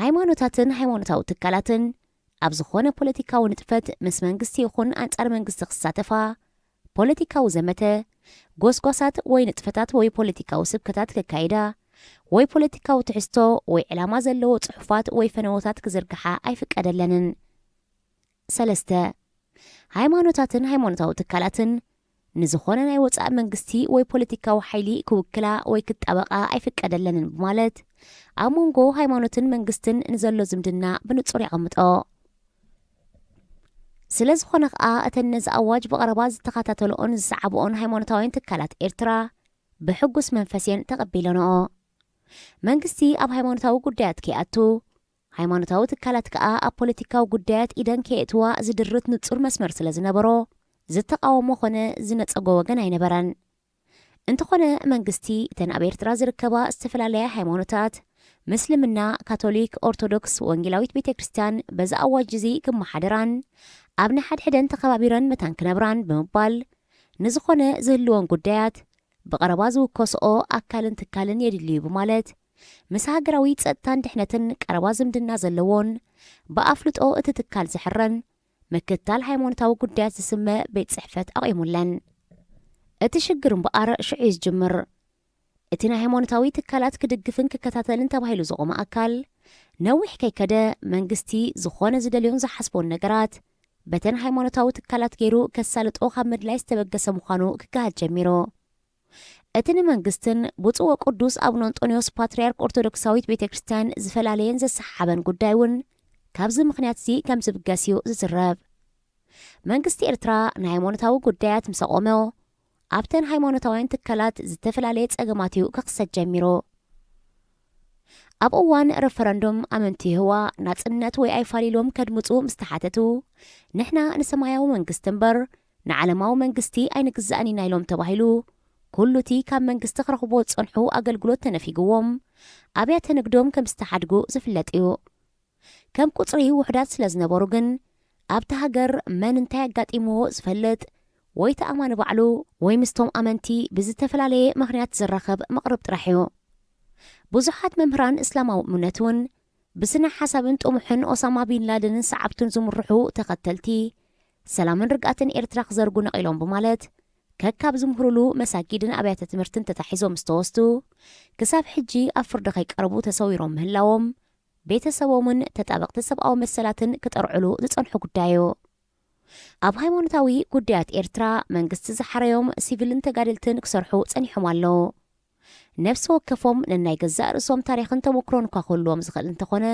ሃይማኖታትን ሃይማኖታዊ ትካላትን ኣብ ዝኾነ ፖለቲካዊ ንጥፈት ምስ መንግስቲ ይኹን ኣንጻር መንግስቲ ክሳተፋ፣ ፖለቲካዊ ዘመተ፣ ጎስጓሳት ወይ ንጥፈታት ወይ ፖለቲካዊ ስብከታት ከካይዳ፣ ወይ ፖለቲካዊ ትሕዝቶ ወይ ዕላማ ዘለዎ ጽሑፋት ወይ ፈነወታት ክዝርግሓ ኣይፍቀደለንን። ሰለስተ፣ ሃይማኖታትን ሃይማኖታዊ ትካላትን ንዝኾነ ናይ ወጻኢ መንግስቲ ወይ ፖለቲካዊ ሓይሊ ክውክላ ወይ ክጣበቓ ኣይፍቀደለንን ብማለት ኣብ መንጎ ሃይማኖትን መንግስትን ንዘሎ ዝምድና ብንጹር የቐምጦ። ስለ ዝኾነ ኸኣ እተን ነዚ ኣዋጅ ብቐረባ ዝተኸታተልኦን ዝሰዓብኦን ሃይማኖታውያን ትካላት ኤርትራ ብሕጉስ መንፈስ እየን ተቐቢለንኦ። መንግስቲ ኣብ ሃይማኖታዊ ጉዳያት ከይኣቱ፣ ሃይማኖታዊ ትካላት ከኣ ኣብ ፖለቲካዊ ጉዳያት ኢደን ከየእትዋ ዝድርት ንጹር መስመር ስለ ዝነበሮ ዝተቓወሞ ኾነ ዝነጸጎ ወገን ኣይነበረን። እንተኾነ መንግስቲ እተን ኣብ ኤርትራ ዝርከባ ዝተፈላለያ ሃይማኖታት፣ ምስልምና፣ ካቶሊክ፣ ኦርቶዶክስ፣ ወንጌላዊት ቤተ ክርስቲያን በዚ ኣዋጅ እዚ ክመሓደራን ኣብ ንሓድሕደን ተኸባቢረን መታን ክነብራን ብምባል ንዝኾነ ዝህልወን ጉዳያት ብቐረባ ዝውከስኦ ኣካልን ትካልን የድልዩ ብማለት ምስ ሃገራዊ ጸጥታን ድሕነትን ቀረባ ዝምድና ዘለዎን ብኣፍልጦ እቲ ትካል ዝሕረን ምክትታል ሃይማኖታዊ ጉዳያት ዝስመ ቤት ጽሕፈት ኣቑሙለን። እቲ ሽግር እምበኣር ሽዑ እዩ ዝጅምር። እቲ ናይ ሃይማኖታዊ ትካላት ክድግፍን ክከታተልን ተባሂሉ ዝቖመ ኣካል ነዊሕ ከይከደ መንግስቲ ዝኾነ ዝደልዮን ዝሓስቦን ነገራት በተን ሃይማኖታዊ ትካላት ገይሩ ከሳልጦ ካብ ምድላይ ዝተበገሰ ምዃኑ ክገሃድ ጀሚሩ። እቲ ንመንግስትን ብፁዕ ወቅዱስ ኣቡነ እንጦንዮስ ፓትርያርክ ኦርቶዶክሳዊት ቤተ ክርስቲያን ዝፈላለየን ዘሰሓሓበን ጉዳይ እውን ካብዚ ምኽንያት እዚ ከም ዝብገስ እዩ ዝዝረብ። መንግስቲ ኤርትራ ንሃይማኖታዊ ጉዳያት ምስ ኣቖሞ ኣብተን ሃይማኖታውያን ትካላት ዝተፈላለየ ጸገማት እዩ ክኽሰት ጀሚሩ። ኣብ እዋን ረፈረንዱም ኣመንቲ የሆዋ ናጽነት ወይ ኣይፋል ኢሎም ከድምጹ ምስ ተሓተቱ፣ ንሕና ንሰማያዊ መንግስቲ እምበር ንዓለማዊ መንግስቲ ኣይንግዛእን ኢና ኢሎም ተባሂሉ፣ ኩሉ እቲ ካብ መንግስቲ ክረኽብዎ ዝጸንሑ ኣገልግሎት ተነፊግዎም ኣብያተ ንግዶም ከም ዝተሓድጉ ዝፍለጥ እዩ። ከም ቁጽሪ ውሑዳት ስለ ዝነበሩ ግን ኣብቲ ሃገር መን እንታይ ኣጋጢምዎ ዝፈልጥ ወይ ተኣማኒ ባዕሉ ወይ ምስቶም ኣመንቲ ብዝተፈላለየ ምኽንያት ዝራኸብ መቕርብ ጥራሕ እዩ። ብዙሓት መምህራን እስላማዊ እምነት እውን ብስነ ሓሳብን ጥሙሕን ኦሳማ ቢን ላደንን ሰዓብቱን ዝምርሑ ተኸተልቲ ሰላምን ርግኣትን ኤርትራ ክዘርጉ ነቒሎም ብማለት ከካብ ዝምህሩሉ መሳጊድን ኣብያተ ትምህርትን ተታሒዞም ዝተወስዱ ክሳብ ሕጂ ኣብ ፍርዲ ከይቀርቡ ተሰዊሮም ምህላዎም ቤተሰቦምን ተጣበቕቲ ሰብኣዊ መሰላትን ክጠርዕሉ ዝጸንሑ ጉዳይ እዩ። ኣብ ሃይማኖታዊ ጉዳያት ኤርትራ መንግስቲ ዝሓረዮም ሲቪልን ተጋደልትን ክሰርሑ ጸኒሖም ኣለዉ። ነፍሲ ወከፎም ነናይ ገዛእ ርእሶም ታሪኽን ተመክሮን እኳ ክህልዎም ዝኽእል እንተኾነ፣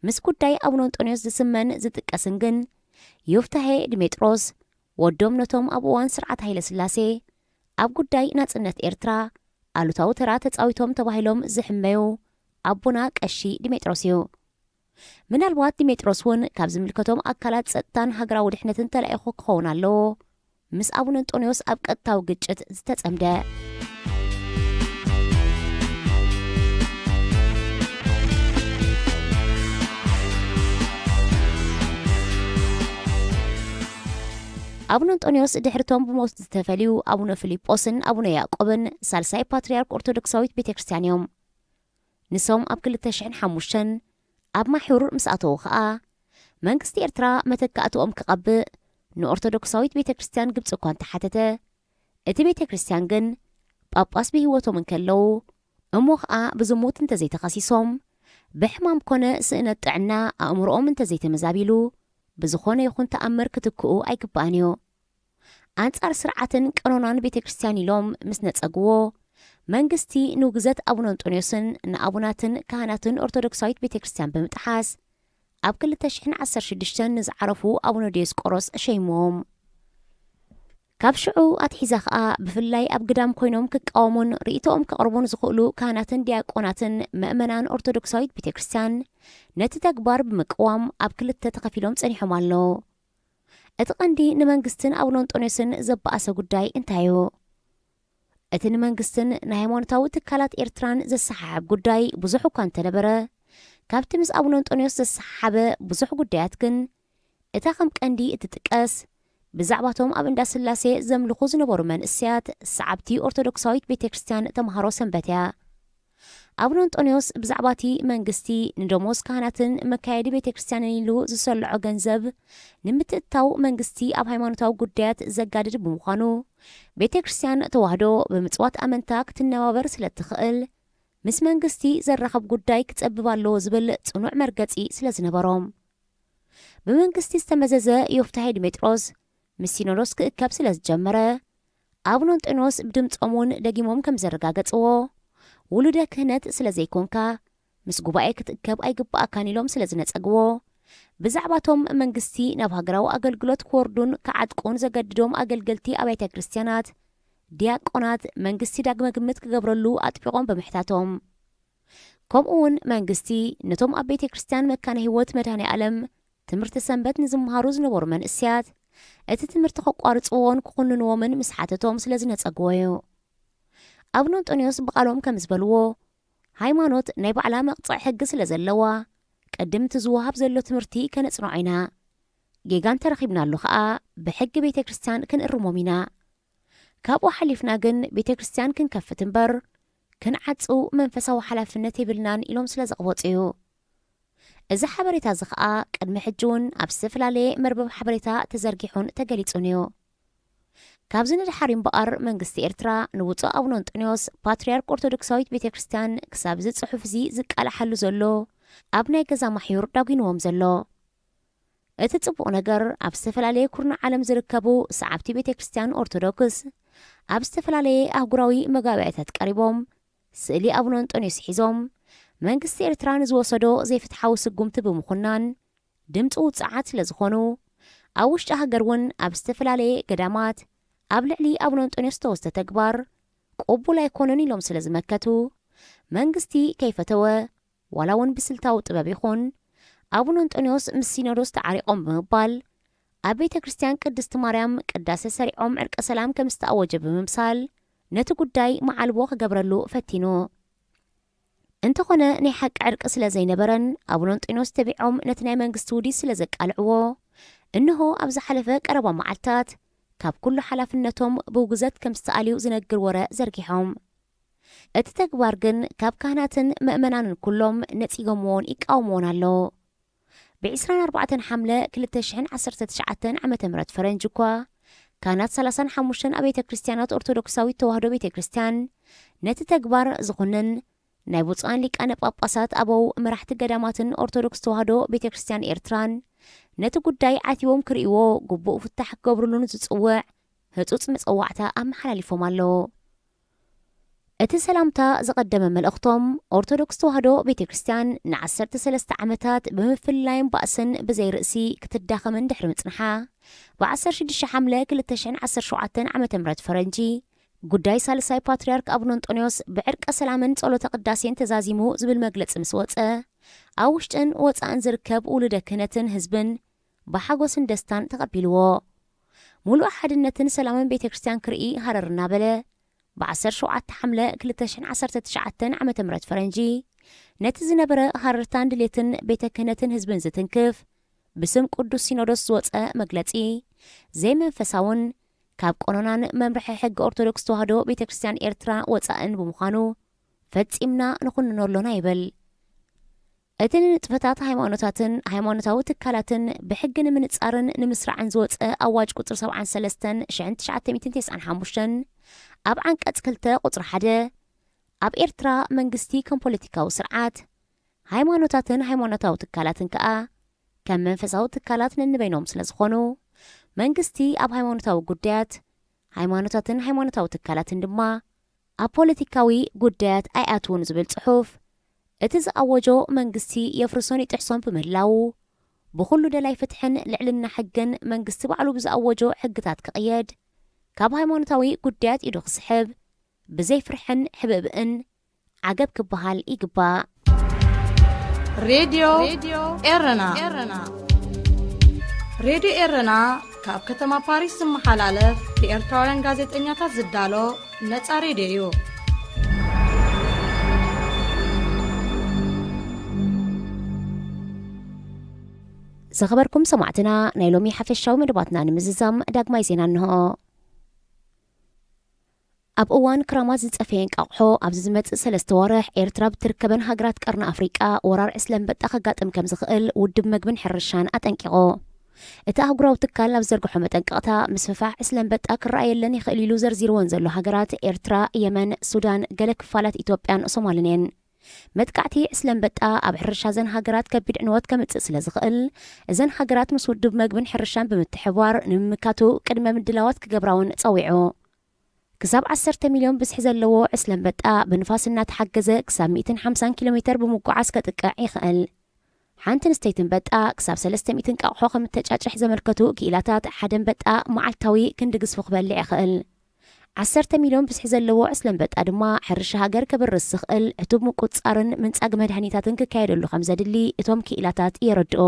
ምስ ጉዳይ ኣቡነ እንጦንዮስ ዝስመን ዝጥቀስን ግን ዮፍታሄ ድሜጥሮስ ወዶም ነቶም ኣብ እዋን ስርዓት ሃይለ ስላሴ ኣብ ጉዳይ ናጽነት ኤርትራ ኣሉታዊ ተራ ተጻዊቶም ተባሂሎም ዝሕመዩ ኣቦና ቀሺ ድሜጥሮስ እዩ። ምናልባት ድሜጥሮስ እውን ካብ ዝምልከቶም ኣካላት ጸጥታን ሃገራዊ ድሕነትን ተላኢኹ ክኸውን ኣለዎ። ምስ ኣቡነ እንጦንዮስ ኣብ ቀጥታዊ ግጭት ዝተጸምደ። ኣቡነ እንጦንዮስ ድሕርቶም ብሞት ዝተፈልዩ ኣቡነ ፊሊጶስን ኣቡነ ያዕቆብን ሳልሳይ ፓትርያርክ ኦርቶዶክሳዊት ቤተ ክርስቲያን እዮም። ንሶም ኣብ ክልተ ሽሕን ሓሙሽተን ኣብ ማሕዩር ምስ ኣተዉ ኸኣ መንግስቲ ኤርትራ መተካእትኦም ክቐብእ ንኦርቶዶክሳዊት ቤተ ክርስቲያን ግብጺ እኳ እንተሓተተ፣ እቲ ቤተ ክርስቲያን ግን ጳጳስ ብህይወቶም እንከለዉ እሞ ኸኣ ብዝሙት እንተዘይተኸሲሶም፣ ብሕማም ኮነ ስእነት ጥዕና ኣእምሮኦም እንተዘይተመዛቢሉ ብዝኾነ ይኹን ተኣምር ክትክኡ ኣይግባእን እዩ። ኣንጻር ስርዓትን ቀኖናን ቤተ ክርስቲያን ኢሎም ምስ ነጸግዎ፣ መንግስቲ ንውግዘት ኣቡነ እንጦንዮስን ንኣቡናትን ካህናትን ኦርቶዶክሳዊት ቤተ ክርስቲያን ብምጥሓስ ኣብ ክልተ ሽሕን ዓሰርተ ሽዱሽተን ንዝዓረፉ ኣቡነ ዲዮስቆሮስ ሸይምዎም። ካብ ሽዑ ኣትሒዛ ኸኣ ብፍላይ ኣብ ግዳም ኮይኖም ክቃወሙን ርእይቶኦም ከቕርቡን ዝኽእሉ ካህናትን ዲያቆናትን ምእመናን ኦርቶዶክሳዊት ቤተ ክርስቲያን ነቲ ተግባር ብምቅዋም ኣብ ክልተ ተኸፊሎም ጸኒሖም ኣለዉ። እቲ ቀንዲ ንመንግስትን ኣቡነ እንጦንዮስን ዘባኣሰ ጉዳይ እንታይ እዩ? እቲ ንመንግስትን ንሃይማኖታዊ ትካላት ኤርትራን ዘሰሓሕብ ጉዳይ ብዙሕ እኳ እንተነበረ፣ ካብቲ ምስ ኣቡነ እንጦንዮስ ዘሰሓሓበ ብዙሕ ጉዳያት ግን እታ ከም ቀንዲ እትጥቀስ ብዛዕባቶም ኣብ እንዳ ስላሴ ዘምልኹ ዝነበሩ መንእሰያት ሰዓብቲ ኦርቶዶክሳዊት ቤተ ክርስቲያን ተምሃሮ ሰንበት እያ። ኣቡነ እንጦንዮስ ብዛዕባ እቲ መንግስቲ ንደሞዝ ካህናትን መካየዲ ቤተ ክርስቲያንን ኢሉ ዝሰልዖ ገንዘብ ንምትእትታው መንግስቲ ኣብ ሃይማኖታዊ ጉዳያት ዘጋድድ ብምዃኑ፣ ቤተ ክርስቲያን ተዋህዶ ብምጽዋት ኣመንታ ክትነባበር ስለ እትኽእል፣ ምስ መንግስቲ ዘራኸብ ጉዳይ ክጸብብ ኣለዎ ዝብል ጽኑዕ መርገጺ ስለ ዝነበሮም። ብመንግስቲ ዝተመዘዘ ዮፍታሄ ዲሜጥሮስ ምስ ሲኖዶስ ክእከብ ስለ ዝጀመረ፣ ኣቡነ እንጦንዮስ ብድምጾም እውን ደጊሞም ከም ዘረጋገጽዎ፣ ውሉደ ክህነት ስለ ዘይኮንካ፣ ምስ ጉባኤ ክትእከብ ኣይግባኣካን ኢሎም ስለ ዝነጸግዎ፣ ብዛዕባቶም መንግስቲ ናብ ሃገራዊ ኣገልግሎት ክወርዱን ክዓጥቁን ዘገድዶም ኣገልገልቲ ኣብያተ ክርስቲያናት፣ ዲያቆናት፣ መንግስቲ ዳግመ ግምት ክገብረሉ ኣጥቢቖም ብምሕታቶም። ከምኡ እውን መንግስቲ ነቶም ኣብ ቤተ ክርስቲያን መካነ ህይወት መድኃኔ ዓለም ትምህርቲ ሰንበት ንዝመሃሩ ዝነበሩ መንእስያት እቲ ትምህርቲ ከቋርጽዎን ክኹንንዎምን ምስ ሓተቶም ስለ ዝነጸግዎ እዩ። ኣቡነ እንጦንዮስ ብቓሎም ከም ዝበልዎ፣ ሃይማኖት ናይ ባዕላ መቕጽዕ ሕጊ ስለ ዘለዋ፣ ቅድም እቲ ዝወሃብ ዘሎ ትምህርቲ ከነጽንዖ ኢና። ጌጋ እንተረኺብናሉ ኸኣ ብሕጊ ቤተ ክርስቲያን ክንእርሞም ኢና። ካብኡ ሓሊፍና ግን ቤተ ክርስቲያን ክንከፍት እምበር፣ ክንዓጹ መንፈሳዊ ሓላፍነት የብልናን ኢሎም ስለ ዘቕበጹ እዩ። እዚ ሓበሬታ እዚ ኸኣ ቅድሚ ሕጂ እውን ኣብ ዝተፈላለየ መርበብ ሓበሬታ ተዘርጊሑን ተገሊጹን እዩ። ካብዚ ንድሓር እምበኣር መንግስቲ ኤርትራ ንብፁዕ ኣቡነ እንጦንዮስ ፓትርያርክ ኦርቶዶክሳዊት ቤተ ክርስቲያን ክሳብ እዚ ጽሑፍ እዚ ዝቃላሓሉ ዘሎ ኣብ ናይ ገዛ ማሕዩር ዳጒንዎም ዘሎ። እቲ ጽቡቕ ነገር ኣብ ዝተፈላለየ ኩርናዕ ዓለም ዝርከቡ ሰዓብቲ ቤተ ክርስቲያን ኦርቶዶክስ ኣብ ዝተፈላለየ ኣህጉራዊ መጋባእያታት ቀሪቦም ስእሊ ኣቡነ እንጦንዮስ ሒዞም መንግስቲ ኤርትራ ንዝወሰዶ ዘይፍትሓዊ ስጉምቲ ብምኹናን ድምፂ ውፅዓት ስለ ዝኾኑ ኣብ ውሽጢ ሃገር እውን ኣብ ዝተፈላለየ ገዳማት ኣብ ልዕሊ ኣቡነ እንጦንዮስ ዝተወስደ ተግባር ቅቡል ኣይኮነን ኢሎም ስለ ዝመከቱ መንግስቲ ከይፈተወ ዋላ እውን ብስልታዊ ጥበብ ይኹን ኣቡነ እንጦንዮስ ምስ ሲኖዶስ ተዓሪቖም ብምባል ኣብ ቤተ ክርስቲያን ቅድስቲ ማርያም ቅዳሴ ሰሪዖም ዕርቀ ሰላም ከም ዝተኣወጀ ብምምሳል ነቲ ጉዳይ መዓልቦ ክገብረሉ ፈቲኑ። እንተኾነ ናይ ሓቂ ዕርቂ ስለ ዘይነበረን ኣቡነ እንጦንዮስ ተቢዖም ነቲ ናይ መንግስቲ ውዲት ስለ ዘቃልዕዎ እንሆ ኣብ ዝሓለፈ ቀረባ መዓልታት ካብ ኩሉ ሓላፍነቶም ብውግዘት ከም ዝተኣልዩ ዝነግር ወረ ዘርጊሖም። እቲ ተግባር ግን ካብ ካህናትን ምእመናንን ኩሎም ነጺጎምዎን ይቃወምዎን ኣለዉ። ብ24 ሓምለ 2019 ዓ.ም ፈረንጂ እኳ ካህናት 35 ኣብያተ ክርስቲያናት ኦርቶዶክሳዊት ተዋህዶ ቤተ ክርስቲያን ነቲ ተግባር ዝኹንን ናይ ብፁዓን ሊቃነ ጳጳሳት ኣበው መራሕቲ ገዳማትን ኦርቶዶክስ ተዋህዶ ቤተ ክርስቲያን ኤርትራን ነቲ ጉዳይ ዓቲቦም ክርእይዎ ግቡእ ፍታሕ ክገብርሉን ዝጽውዕ ህጹጽ መጸዋዕታ ኣመሓላሊፎም ኣለዉ። እቲ ሰላምታ ዝቐደመ መልእኽቶም ኦርቶዶክስ ተዋህዶ ቤተ ክርስቲያን ን13 ዓመታት ብምፍልላይን ባእስን ብዘይርእሲ ክትዳኸምን ድሕሪ ምጽንሓ ብ16 ሓምለ 2017 ዓ.ም ፈረንጂ ጉዳይ ሳልሳይ ፓትርያርክ ኣቡነ እንጦንዮስ ብዕርቀ ሰላምን ጸሎተ ቅዳሴን ተዛዚሙ ዝብል መግለጺ ምስ ወጸ ኣብ ውሽጥን ወጻእን ዝርከብ ውሉደ ክህነትን ህዝብን ብሓጎስን ደስታን ተቐቢልዎ። ሙሉእ ሓድነትን ሰላምን ቤተ ክርስቲያን ክርኢ ሃረር እናበለ ብ17 ሓምለ 2019 ዓ.ም ፈረንጂ ነቲ ዝነበረ ሃረርታን ድሌትን ቤተ ክህነትን ህዝብን ዝትንክፍ ብስም ቅዱስ ሲኖዶስ ዝወጸ መግለጺ ዘይመንፈሳውን ካብ ቀኖናን መምርሒ ሕጊ ኦርቶዶክስ ተዋህዶ ቤተ ክርስቲያን ኤርትራ ወጻእን ብምዃኑ ፈጺምና ንኹንኖ ኣሎና ይብል። እቲ ንንጥፈታት ሃይማኖታትን ሃይማኖታዊ ትካላትን ብሕጊ ንምንጻርን ንምስራዕን ዝወጸ ኣዋጅ ቁጽሪ 73 1995 ኣብ ዓንቀጽ 2 ቁጽሪ 1 ኣብ ኤርትራ መንግስቲ ከም ፖለቲካዊ ስርዓት ሃይማኖታትን ሃይማኖታዊ ትካላትን ከኣ ከም መንፈሳዊ ትካላት ነንበይኖም ስለ ዝኾኑ መንግስቲ ኣብ ሃይማኖታዊ ጉዳያት ሃይማኖታትን ሃይማኖታዊ ትካላትን ድማ ኣብ ፖለቲካዊ ጉዳያት ኣይኣትውን ዝብል ጽሑፍ እቲ ዝኣወጆ መንግስቲ የፍርሶን ይጥሕሶን ብምህላዉ ብኹሉ ደላይ ፍትሕን ልዕልና ሕግን መንግስቲ ባዕሉ ብዝኣወጆ ሕግታት ክቕየድ ካብ ሃይማኖታዊ ጉዳያት ኢዱ ክስሕብ ብዘይ ፍርሕን ሕብእብእን ዓገብ ክበሃል ይግባእ። ሬድዮ ኤረና። ሬድዮ ኤረና ካብ ከተማ ፓሪስ ዝመሓላለፍ ብኤርትራውያን ጋዜጠኛታት ዝዳሎ ነጻ ሬድዮ እዩ። ዝኸበርኩም ሰማዕትና፣ ናይ ሎሚ ሓፈሻዊ መደባትና ንምዝዛም ዳግማይ ዜና እንሆ። ኣብ እዋን ክራማት ዝጸፈየ እንቃቕሖ ኣብዚ ዝመጽእ ሰለስተ ወርሕ ኤርትራ ብትርከበን ሃገራት ቀርኒ ኣፍሪቃ ወራር ዕስለ ኣንበጣ ከጋጥም ከም ዝኽእል ውድብ መግብን ሕርሻን ኣጠንቂቑ። እቲ ኣህጉራዊ ትካል ኣብ ዘርግሖ መጠንቀቕታ ምስፍፋሕ ዕስለ ኣንበጣ ክረኣየለን ይኽእል ኢሉ ዘርዚርወን ዘሎ ሃገራት ኤርትራ፣ የመን፣ ሱዳን፣ ገለ ክፋላት ኢትዮጵያን ሶማልን እየን። መጥቃዕቲ ዕስለ ኣንበጣ ኣብ ሕርሻ እዘን ሃገራት ከቢድ ዕንወት ከምጽእ ስለ ዝኽእል፣ እዘን ሃገራት ምስ ውድብ መግብን ሕርሻን ብምትሕብባር ንምምካቱ ቅድመ ምድላዋት ክገብራ እውን ጸዊዑ። ክሳብ ዓሰርተ ሚልዮን ብዝሒ ዘለዎ ዕስለ ኣንበጣ ብንፋስ እናተሓገዘ ክሳብ ሚእትን ሓምሳን ኪሎ ሜተር ብምጉዓዝ ከጥቅዕ ይኽእል። ሓንቲ ንስተይቲ ኣንበጣ ክሳብ ሰለስተ ሚእትን እንቃቑሖ ከም እተጫጭሕ ዘመልከቱ ክኢላታት፣ ሓደ ኣንበጣ መዓልታዊ ክንዲ ግዝፉ ክበልዕ ይኽእል። ዓሰርተ ሚልዮን ብዝሒ ዘለዎ ዕስለ ኣንበጣ ድማ ሕርሻ ሃገር ከብርስ ዝኽእል ዕቱብ ምቁጽጻርን ምንጻግ መድሃኒታትን ክካየደሉ ከም ዘድሊ እቶም ክኢላታት የረድኡ።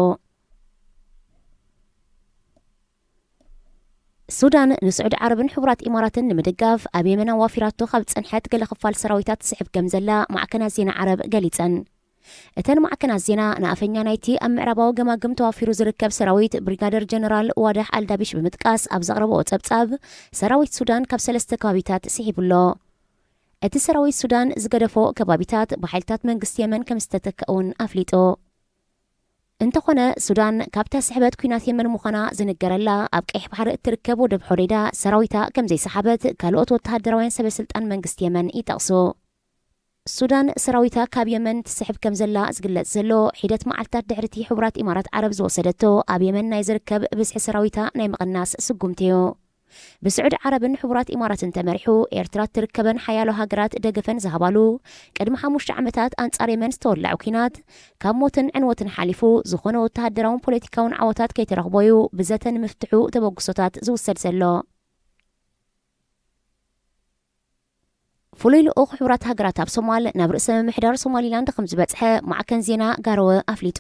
ሱዳን ንስዑዲ ዓረብን ሕቡራት ኢማራትን ንምድጋፍ ኣብ የመን ኣዋፊራቶ ካብ ዝጸንሐት ገለ ክፋል ሰራዊታት ትስሕብ ከም ዘላ ማዕከናት ዜና ዓረብ ገሊጸን። እተን ማዕከናት ዜና ንኣፈኛ ናይቲ ኣብ ምዕራባዊ ገማግም ተዋፊሩ ዝርከብ ሰራዊት ብሪጋደር ጀነራል ዋዳሕ ኣልዳቢሽ ብምጥቃስ ኣብ ዘቕረብኦ ጸብጻብ፣ ሰራዊት ሱዳን ካብ ሰለስተ ከባቢታት ስሒቡ ኣሎ። እቲ ሰራዊት ሱዳን ዝገደፎ ከባቢታት ብሓይልታት መንግስቲ የመን ከም ዝተተክአ እውን ኣፍሊጡ። እንተኾነ፣ ሱዳን ካብታ ስሕበት ኲናት የመን ምዃና ዝንገረላ ኣብ ቀይሕ ባሕሪ እትርከብ ወደብ ሖዴዳ ሰራዊታ ከም ዘይሰሓበት ካልኦት ወተሃደራውያን ሰበ ስልጣን መንግስቲ የመን ይጠቕሱ። ሱዳን ሰራዊታ ካብ የመን ትስሕብ ከም ዘላ ዝግለጽ ዘሎ፣ ሒደት መዓልታት ድሕሪቲ ሕቡራት ኢማራት ዓረብ ዝወሰደቶ ኣብ የመን ናይ ዝርከብ ብዝሒ ሰራዊታ ናይ ምቕናስ ስጉምቲ እዩ። ብስዑዲ ዓረብን ሕቡራት ኢማራትን ተመሪሑ ኤርትራ እትርከበን ሓያሎ ሃገራት ደገፈን ዝሃባሉ፣ ቅድሚ ሓሙሽተ ዓመታት ኣንጻር የመን ዝተወልዐ ኲናት፣ ካብ ሞትን ዕንወትን ሓሊፉ ዝኾነ ወተሃደራውን ፖለቲካውን ዓወታት ከይተረኽቦ እዩ ብዘተ ንምፍትሑ ተበግሶታት ዝውሰድ ዘሎ። ፍሉይ ልኡኽ ሕቡራት ሃገራት ኣብ ሶማል ናብ ርእሰ ምምሕዳር ሶማሊላንድ ከም ዝበጽሐ ማዕከን ዜና ጋሮወ ኣፍሊጡ።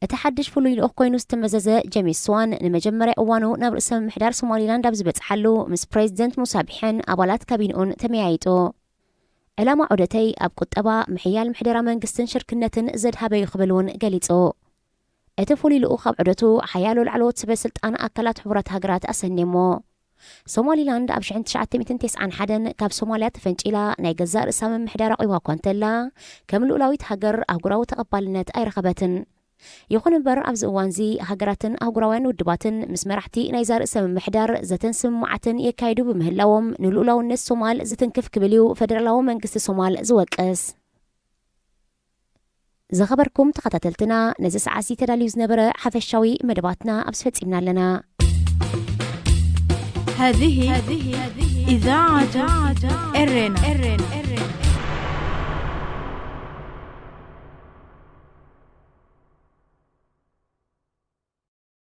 እቲ ሓድሽ ፍሉይ ልኡኽ ኮይኑ ዝተመዘዘ ጀሚስ ስዋን ንመጀመርያ እዋኑ ናብ ርእሰ ምምሕዳር ሶማሊላንድ ኣብ ዝበጽሓሉ፣ ምስ ፕሬዚደንት ሙሳ ቢሕን ኣባላት ካቢንኡን ተመያይጡ። ዕላማ ዑደተይ ኣብ ቁጠባ፣ ምሕያል ምሕደራ መንግስትን ሽርክነትን ዘድሃበ እዩ ክብል እውን ገሊጹ። እቲ ፍሉይ ልኡኽ ኣብ ዑደቱ ሓያሎ ላዕለዎት ሰበ ስልጣን ኣካላት ሕቡራት ሃገራት ኣሰንየሞ። ሶማሊላንድ ኣብ ሽሕን ትሽዓተ ሚእትን ተስዓን ሓደን ካብ ሶማልያ ተፈንጪላ ናይ ገዛእ ርእሳ ምምሕዳር ኣቑባ እኳ እንተላ፣ ከም ልኡላዊት ሃገር ኣህጉራዊ ተቐባልነት ኣይረኸበትን። ይኹን እምበር፣ ኣብዚ እዋንዚ ሃገራትን ኣህጉራውያን ውድባትን ምስ መራሕቲ ናይዛ ርእሰ ምምሕዳር ዘተን ስምምዓትን የካይዱ ብምህላዎም፣ ንልኡላውነት ሶማል ዝትንክፍ ክብል እዩ ፈደራላዊ መንግስቲ ሶማል ዝወቅስ። ዝኸበርኩም ተኸታተልትና፣ ነዚ ሰዓትዚ ተዳልዩ ዝነበረ ሓፈሻዊ መደባትና ኣብዚ ፈጺምና ኣለና። هذه إذاعة إرينا.